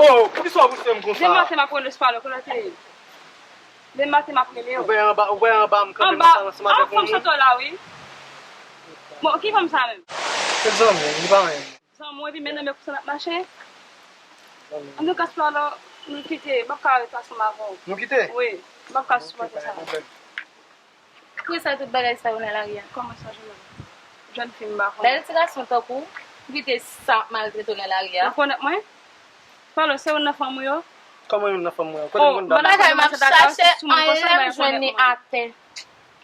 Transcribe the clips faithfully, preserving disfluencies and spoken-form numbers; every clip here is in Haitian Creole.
Oh, poukisa w ap pouse m konsa? Demen maten m ap rele Spalo, kote w te ye? Demen maten m ap rele w. Ou wè anba, ou wè anba m kanpe anba, ansanm avèk yon fanm moun? Sòt la, wi. Bon, ki fanm sa menm? Se zanmi m, li pa anyen. Zanmi w, epi men nan men konsa n ap mache? Zanmi m. Antouka, Spalo, nou kite, m p ap ka ret ansanm avè w. Nou kite? Wi, m p ap ka sipòte sa. Poukisa tout bagay sa yo nan lari a? Kòman sa, Jounal? Jèn fi m pa konnen. Bèl ti gason tankou w, ou kite sa ap maltrete w nan lari a. Ou konèt mwen? Palo, se youn nan fanm ou yo? Kòman youn nan fanm mwen? Kote m konn dam? Bagay m ap chache, anlè m jwenn li atè.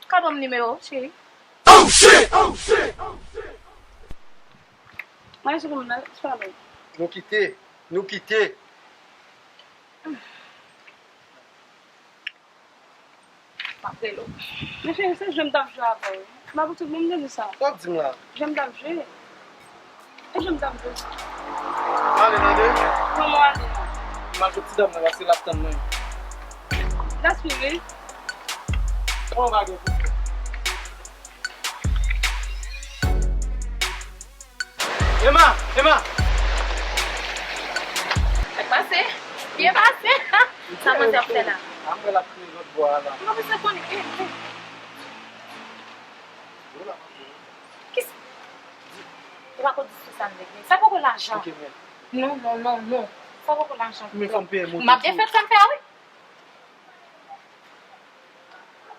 Ka ban m nimewo w, cheri? Oh shit! Oh shit! Oh shit! Mwen, se kòman, Palo? Nou kite. Nou kite. M ap rele w. Men cheri, se jwe m t ap jwe avè w wi. M ap tout moun te di sa. Sa w ap di m la? Jwe m t ap jwe. E jwe m t ap jwe. Ale, tande. Kòman w ale a? M al jwenn ti dam nan, paske l ap tann mwen. Gaspiye. Kòman w pa gen pou fè? Emma! Emma! Sa k pase? Byen pase! Sa manzè ap fè la? A mwen l ap kriye lòt bò a la. Mwen bezwen konnen. Eh, eh. Kisa? E pa kou di sou sa m regle. Sa poko lajan. Ok, men. Non, non, non, non. Sa poko lajan. Men fò m peye moto tou. M ap defèt sa m fè a, wi.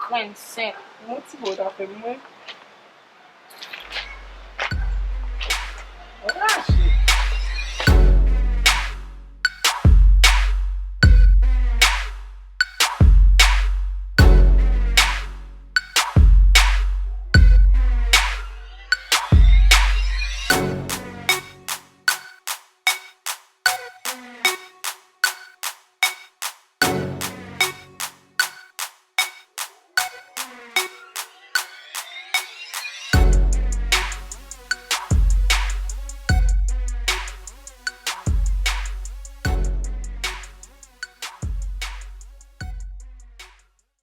Grenn senp. Yon ti mo w ta fè m, mwen.